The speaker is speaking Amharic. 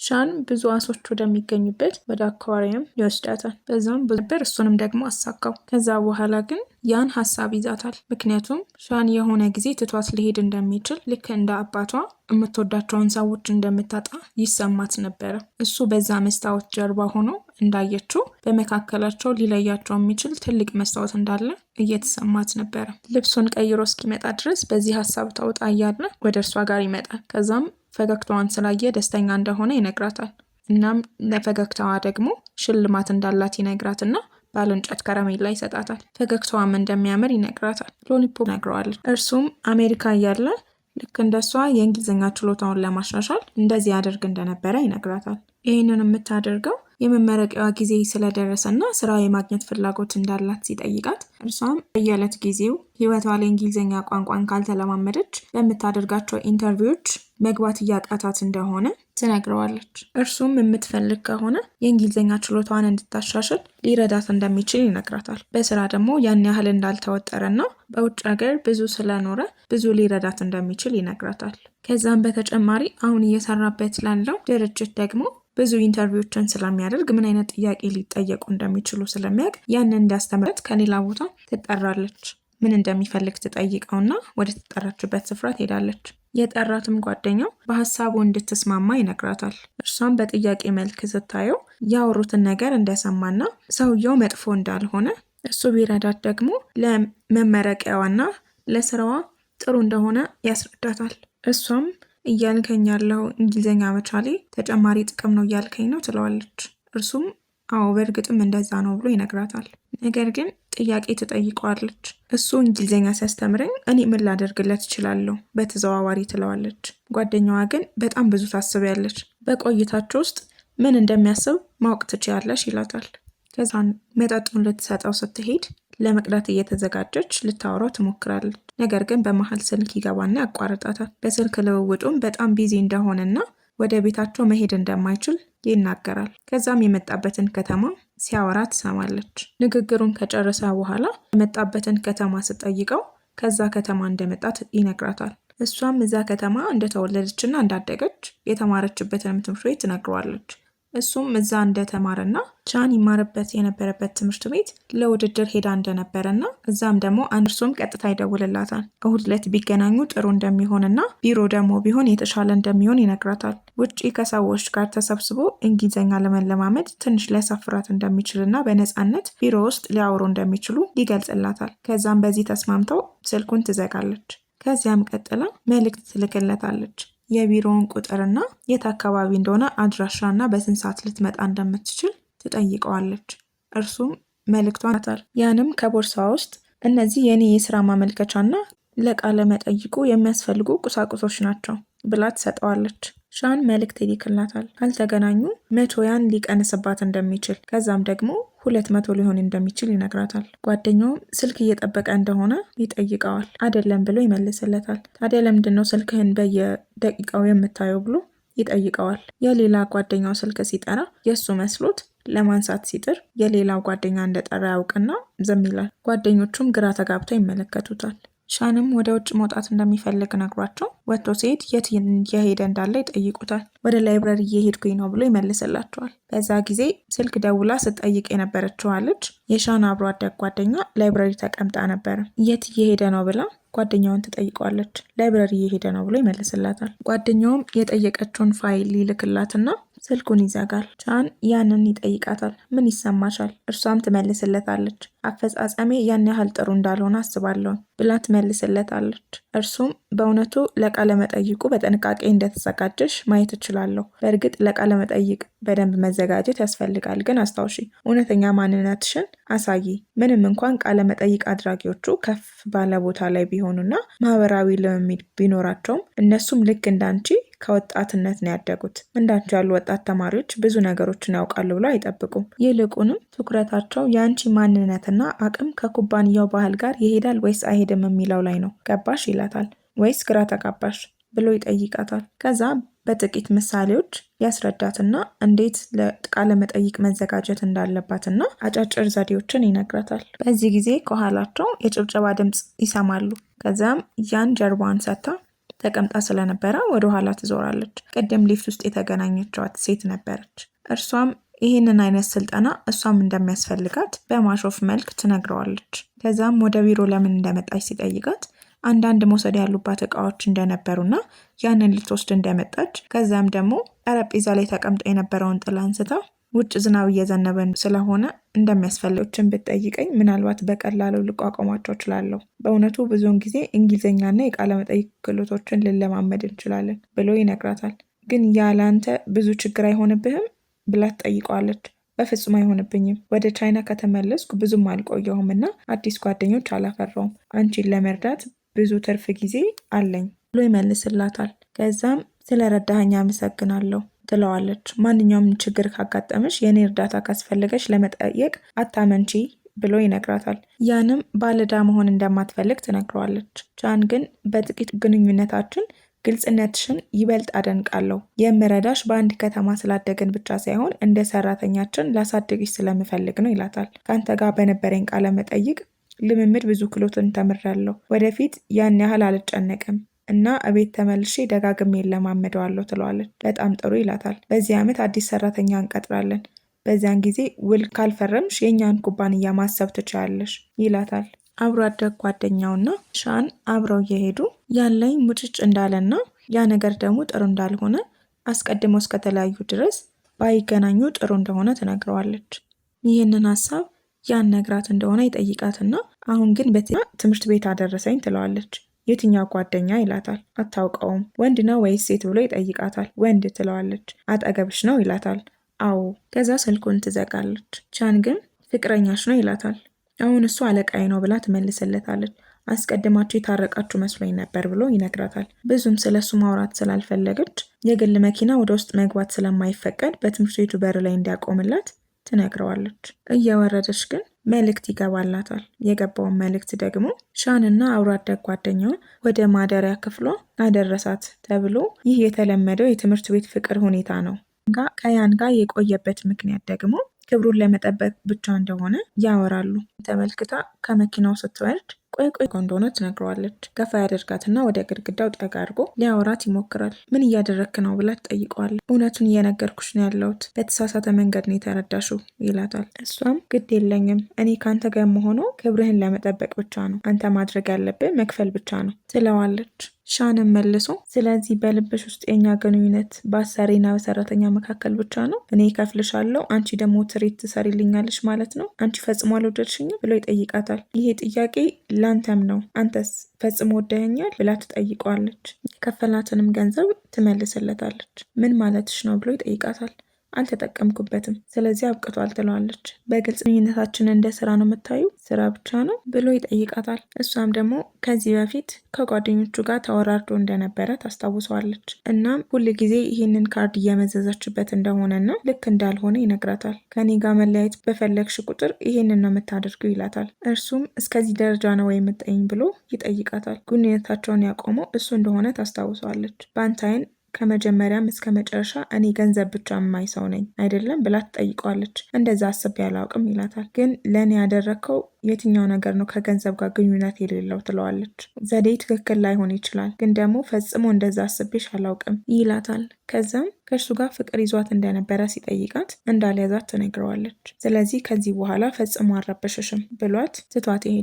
ሻን ብዙ አሶች ወደሚገኙበት ወደ aquarium ይወስዳታል። በዛም ነበር እሱንም ደግሞ አሳካው። ከዛ በኋላ ግን ያን ሀሳብ ይዛታል። ምክንያቱም ሻን የሆነ ጊዜ ትቷት ሊሄድ እንደሚችል፣ ልክ እንደ አባቷ የምትወዳቸውን ሰዎች እንደምታጣ ይሰማት ነበረ። እሱ በዛ መስታወት ጀርባ ሆኖ እንዳየችው በመካከላቸው ሊለያቸው የሚችል ትልቅ መስታወት እንዳለ እየተሰማት ነበረ። ልብሱን ቀይሮ እስኪመጣ ድረስ በዚህ ሀሳብ ተውጣ እያለ ወደ እርሷ ጋር ይመጣል። ከዛም ፈገግታዋን ስላየ ደስተኛ እንደሆነ ይነግራታል። እናም ለፈገግታዋ ደግሞ ሽልማት እንዳላት ይነግራትና ባለእንጨት ከረሜላ ይሰጣታል። ፈገግታዋም እንደሚያምር ይነግራታል። Lollipop ነግረዋለች። እርሱም አሜሪካ እያለ ልክ እንደሷ የእንግሊዝኛ ችሎታውን ለማሻሻል እንደዚህ ያደርግ እንደነበረ ይነግራታል። ይህንን የምታደርገው የመመረቂያዋ ጊዜ ስለደረሰና ስራ የማግኘት ፍላጎት እንዳላት ሲጠይቃት፣ እርሷም በየዕለት ጊዜው ህይወቷ ላይ እንግሊዝኛ ቋንቋን ካልተለማመደች በምታደርጋቸው interview ዎች መግባት እያቃታት እንደሆነ ትነግረዋለች። እርሱም የምትፈልግ ከሆነ የእንግሊዝኛ ችሎታዋን እንድታሻሽል ሊረዳት እንደሚችል ይነግራታል። በስራ ደግሞ ያን ያህል እንዳልተወጠረና በውጭ ሀገር ብዙ ስለኖረ ብዙ ሊረዳት እንደሚችል ይነግራታል። ከዛም በተጨማሪ አሁን እየሰራበት ላለው ድርጅት ደግሞ ብዙ interview ዎችን ስለሚያደርግ ምን አይነት ጥያቄ ሊጠየቁ እንደሚችሉ ስለሚያውቅ ያንን እንዲያስተምረት ከሌላ ቦታ ትጠራለች። ምን እንደሚፈልግ ትጠይቀውና ወደ ተጠራችበት ስፍራ ትሄዳለች። የጠራትም ጓደኛው በሀሳቡ እንድትስማማ ይነግራታል። እርሷም በጥያቄ መልክ ስታየው ያወሩትን ነገር እንደሰማና ሰውየው መጥፎ እንዳልሆነ፣ እሱ ቢረዳት ደግሞ ለመመረቂያዋና ለስራዋ ጥሩ እንደሆነ ያስረዳታል። እሷም እያልከኝ ያለው እንግሊዝኛ መቻሌ ተጨማሪ ጥቅም ነው እያልከኝ ነው ትለዋለች። እርሱም አዎ፣ በእርግጥም እንደዛ ነው ብሎ ይነግራታል። ነገር ግን ጥያቄ ትጠይቀዋለች። እሱ እንግሊዝኛ ሲያስተምረኝ እኔ ምን ላደርግለት እችላለሁ? በተዘዋዋሪ ትለዋለች። ጓደኛዋ ግን በጣም ብዙ ታስቢያለች፣ በቆይታችሁ ውስጥ ምን እንደሚያስብ ማወቅ ትችያለሽ ይላታል። ከዛን መጠጡን ልትሰጠው ስትሄድ ለመቅዳት እየተዘጋጀች ልታወራው ትሞክራለች። ነገር ግን በመሀል ስልክ ይገባና ያቋርጣታል። በስልክ ልውውጡም በጣም busy እንደሆነና ወደ ቤታቸው መሄድ እንደማይችል ይናገራል። ከዛም የመጣበትን ከተማ ሲያወራ ትሰማለች። ንግግሩን ከጨረሰ በኋላ የመጣበትን ከተማ ስትጠይቀው ከዛ ከተማ እንደመጣ ይነግራታል። እሷም እዛ ከተማ እንደተወለደችና እንዳደገች የተማረችበትንም ትምህርት ቤት ትነግረዋለች። እሱም እዛ እንደተማረና ቻን ይማርበት የነበረበት ትምህርት ቤት ለውድድር ሄዳ እንደነበረና እዛም ደግሞ እርሱም ቀጥታ ይደውልላታል። እሁድ ዕለት ቢገናኙ ጥሩ እንደሚሆንና ቢሮ ደግሞ ቢሆን የተሻለ እንደሚሆን ይነግራታል። ውጪ ከሰዎች ጋር ተሰብስቦ እንግሊዝኛ ለመለማመድ ትንሽ ሊያሳፍራት እንደሚችልና በነፃነት ቢሮ ውስጥ ሊያወሩ እንደሚችሉ ይገልጽላታል። ከዛም በዚህ ተስማምተው ስልኩን ትዘጋለች። ከዚያም ቀጥላ መልእክት ትልክለታለች። የቢሮውን ቁጥርና የት አካባቢ እንደሆነ አድራሻና በስንት ሰዓት ልትመጣ እንደምትችል ትጠይቀዋለች። እርሱም መልእክቷን ያንም ከቦርሳዋ ውስጥ እነዚህ የኔ የስራ ማመልከቻና ለቃለ መጠይቁ የሚያስፈልጉ ቁሳቁሶች ናቸው ብላ ትሰጠዋለች። ሻን መልእክት ይልክላታል። ካልተገናኙ 100 ያን ሊቀንስባት እንደሚችል፣ ከዛም ደግሞ 200 ሊሆን እንደሚችል ይነግራታል። ጓደኛውም ስልክ እየጠበቀ እንደሆነ ይጠይቀዋል። አይደለም ብሎ ይመልስለታል። ታዲያ ለምንድን ነው ስልክህን በየደቂቃው የምታየው ብሎ ይጠይቀዋል። የሌላ ጓደኛው ስልክ ሲጠራ የእሱ መስሎት ለማንሳት ሲጥር የሌላው ጓደኛ እንደጠራ ያውቅና ዝም ይላል። ጓደኞቹም ግራ ተጋብተው ይመለከቱታል። ሻንም ወደ ውጭ መውጣት እንደሚፈልግ ነግሯቸው ወጥቶ ሲሄድ የት እየሄደ እንዳለ ይጠይቁታል። ወደ library እየሄድኩኝ ነው ብሎ ይመልስላቸዋል። በዛ ጊዜ ስልክ ደውላ ስትጠይቅ የነበረችዋ ልጅ የሻን አብሮ አደግ ጓደኛ library ተቀምጣ ነበረ። የት እየሄደ ነው ብላ ጓደኛዋን ትጠይቀዋለች። Library እየሄደ ነው ብሎ ይመልስላታል። ጓደኛውም የጠየቀችውን ፋይል ይልክላትና ስልኩን ይዘጋል። ቻን ያንን ይጠይቃታል። ምን ይሰማሻል? እርሷም ትመልስለታለች። አፈጻጸሜ ያን ያህል ጥሩ እንዳልሆነ አስባለሁ ብላ ትመልስለታለች። እርሱም በእውነቱ ለቃለ መጠይቁ በጥንቃቄ እንደተዘጋጀሽ ማየት እችላለሁ። በእርግጥ ለቃለ መጠይቅ በደንብ መዘጋጀት ያስፈልጋል። ግን አስታውሺ፣ እውነተኛ ማንነትሽን አሳይ። ምንም እንኳን ቃለ መጠይቅ አድራጊዎቹ ከፍ ባለ ቦታ ላይ ቢሆኑና ማህበራዊ ልምምድ ቢኖራቸውም እነሱም ልክ እንዳንቺ ከወጣትነት ነው ያደጉት። እንዳንቺ ያሉ ወጣት ተማሪዎች ብዙ ነገሮችን ያውቃሉ ብለው አይጠብቁም። ይልቁንም ትኩረታቸው የአንቺ ማንነትና አቅም ከኩባንያው ባህል ጋር ይሄዳል ወይስ አይሄድም የሚለው ላይ ነው። ገባሽ ይላታል። ወይስ ግራ ተጋባሽ ብሎ ይጠይቃታል። ከዛ በጥቂት ምሳሌዎች ያስረዳትና እንዴት ለቃለ መጠይቅ መዘጋጀት እንዳለባትና አጫጭር ዘዴዎችን ይነግራታል። በዚህ ጊዜ ከኋላቸው የጭብጨባ ድምፅ ይሰማሉ። ከዚያም ያን ጀርባዋን ሰጥታ ተቀምጣ ስለነበረ ወደ ኋላ ትዞራለች። ቅድም ሊፍት ውስጥ የተገናኘችዋት ሴት ነበረች። እርሷም ይህንን አይነት ስልጠና እሷም እንደሚያስፈልጋት በማሾፍ መልክ ትነግረዋለች። ከዛም ወደ ቢሮ ለምን እንደመጣች ሲጠይቃት አንዳንድ መውሰድ ያሉባት እቃዎች እንደነበሩና ያንን ልትወስድ እንደመጣች፣ ከዛም ደግሞ ጠረጴዛ ላይ ተቀምጦ የነበረውን ጥላ አንስታ ውጭ ዝናብ እየዘነበ ስለሆነ እንደሚያስፈልጎችን ብትጠይቀኝ ምናልባት በቀላሉ ልቋቋማቸው እችላለሁ። በእውነቱ ብዙውን ጊዜ እንግሊዝኛና የቃለ መጠይቅ ክህሎቶችን ልለማመድ እንችላለን ብሎ ይነግራታል። ግን ያለአንተ ብዙ ችግር አይሆንብህም ብላ ትጠይቀዋለች። በፍጹም አይሆንብኝም። ወደ ቻይና ከተመለስኩ ብዙም አልቆየሁም እና አዲስ ጓደኞች አላፈራውም። አንቺን ለመርዳት ብዙ ትርፍ ጊዜ አለኝ ብሎ ይመልስላታል። ከዛም ስለረዳኸኝ አመሰግናለሁ ትለዋለች። ማንኛውም ችግር ካጋጠመሽ የኔ እርዳታ ካስፈለገሽ ለመጠየቅ አታመንቺ ብሎ ይነግራታል። ያንም ባለዕዳ መሆን እንደማትፈልግ ትነግረዋለች። ቻን ግን በጥቂት ግንኙነታችን ግልጽነትሽን ይበልጥ አደንቃለሁ። የምረዳሽ በአንድ ከተማ ስላደግን ብቻ ሳይሆን እንደ ሰራተኛችን ላሳድግሽ ስለምፈልግ ነው ይላታል። ከአንተ ጋር በነበረኝ ቃለ መጠይቅ ልምምድ ብዙ ክህሎትን ተምሬያለሁ። ወደፊት ያን ያህል አልጨነቅም እና እቤት ተመልሼ ደጋግሜ እለማመደዋለሁ ትለዋለች። በጣም ጥሩ ይላታል። በዚህ ዓመት አዲስ ሰራተኛ እንቀጥራለን። በዚያን ጊዜ ውል ካልፈረምሽ የእኛን ኩባንያ ማሰብ ትችያለሽ ይላታል። አብሮ አደግ ጓደኛውና ሻን አብረው እየሄዱ ያለኝ ሙጭጭ እንዳለና ያ ነገር ደግሞ ጥሩ እንዳልሆነ አስቀድመው እስከተለያዩ ድረስ ባይገናኙ ጥሩ እንደሆነ ትነግረዋለች። ይህንን ሀሳብ ያን ነግራት እንደሆነ ይጠይቃትና አሁን ግን ትምህርት ቤት አደረሰኝ ትለዋለች። የትኛው ጓደኛ ይላታል። አታውቀውም። ወንድ ነው ወይስ ሴት ብሎ ይጠይቃታል። ወንድ ትለዋለች። አጠገብሽ ነው ይላታል። አዎ። ከዛ ስልኩን ትዘጋለች። ቻን ግን ፍቅረኛሽ ነው ይላታል። አሁን እሱ አለቃዬ ነው ብላ ትመልስለታለች። አስቀድማችሁ የታረቃችሁ መስሎኝ ነበር ብሎ ይነግራታል። ብዙም ስለሱ ማውራት ስላልፈለገች የግል መኪና ወደ ውስጥ መግባት ስለማይፈቀድ በትምህርት ቤቱ በር ላይ እንዲያቆምላት ትነግረዋለች። እየወረደች ግን መልእክት ይገባላታል። የገባውን መልእክት ደግሞ ሻንና አብሮ አደግ ጓደኛዋ ወደ ማደሪያ ክፍሏ አደረሳት ተብሎ ይህ የተለመደው የትምህርት ቤት ፍቅር ሁኔታ ነው። ከያን ጋር የቆየበት ምክንያት ደግሞ ክብሩን ለመጠበቅ ብቻ እንደሆነ ያወራሉ። ተመልክታ ከመኪናው ስትወርድ ቆይ ቆይ እንደሆነ ትነግረዋለች። ገፋ ያደርጋትና ወደ ግድግዳው ጠጋ አድርጎ ሊያወራት ይሞክራል። ምን እያደረግክ ነው ብላ ትጠይቀዋለች። እውነቱን እየነገርኩሽ ነው ያለሁት፣ በተሳሳተ መንገድ ነው የተረዳሽው ይላታል። እሷም ግድ የለኝም፣ እኔ ከአንተ ጋር የምሆነው ክብርህን ለመጠበቅ ብቻ ነው፣ አንተ ማድረግ ያለብህ መክፈል ብቻ ነው ትለዋለች። ሻንም መልሶ ስለዚህ በልብሽ ውስጥ የኛ ግንኙነት በአሰሪና በሰራተኛ መካከል ብቻ ነው፣ እኔ እከፍልሻለሁ፣ አንቺ ደግሞ ትርኢት ትሰሪልኛለሽ ማለት ነው፣ አንቺ ፈጽሞ አልወደድሽኝም ብሎ ይጠይቃታል። ይሄ ጥያቄ ላንተም ነው፣ አንተስ ፈጽሞ ወደኸኛል ብላ ትጠይቀዋለች። የከፈላትንም ገንዘብ ትመልስለታለች። ምን ማለትሽ ነው ብሎ ይጠይቃታል። አልተጠቀምኩበትም፣ ስለዚህ አብቅቷል ትለዋለች። በግልጽ ግንኙነታችንን እንደ ስራ ነው የምታዩ፣ ስራ ብቻ ነው ብሎ ይጠይቃታል። እሷም ደግሞ ከዚህ በፊት ከጓደኞቹ ጋር ተወራርዶ እንደነበረ ታስታውሰዋለች። እናም ሁል ጊዜ ይህንን ካርድ እየመዘዘችበት እንደሆነና ልክ እንዳልሆነ ይነግራታል። ከኔ ጋር መለያየት በፈለግሽ ቁጥር ይህንን ነው የምታደርጊው ይላታል። እርሱም እስከዚህ ደረጃ ነው የምጠይኝ ብሎ ይጠይቃታል። ግንኙነታቸውን ያቆመው እሱ እንደሆነ ታስታውሰዋለች። በአንተ አይን ከመጀመሪያም እስከ መጨረሻ እኔ ገንዘብ ብቻ የማይ ሰው ነኝ አይደለም ብላ ትጠይቀዋለች። እንደዛ አስቤ አላውቅም ይላታል። ግን ለእኔ ያደረግከው የትኛው ነገር ነው ከገንዘብ ጋር ግንኙነት የሌለው ትለዋለች። ዘዴ ትክክል ላይሆን ይችላል፣ ግን ደግሞ ፈጽሞ እንደዛ አስቤሽ አላውቅም ይላታል። ከዛም ከእርሱ ጋር ፍቅር ይዟት እንደነበረ ሲጠይቃት እንዳልያዛት ትነግረዋለች። ስለዚህ ከዚህ በኋላ ፈጽሞ አልረበሸሽም ብሏት ትቷት ይሄዳል።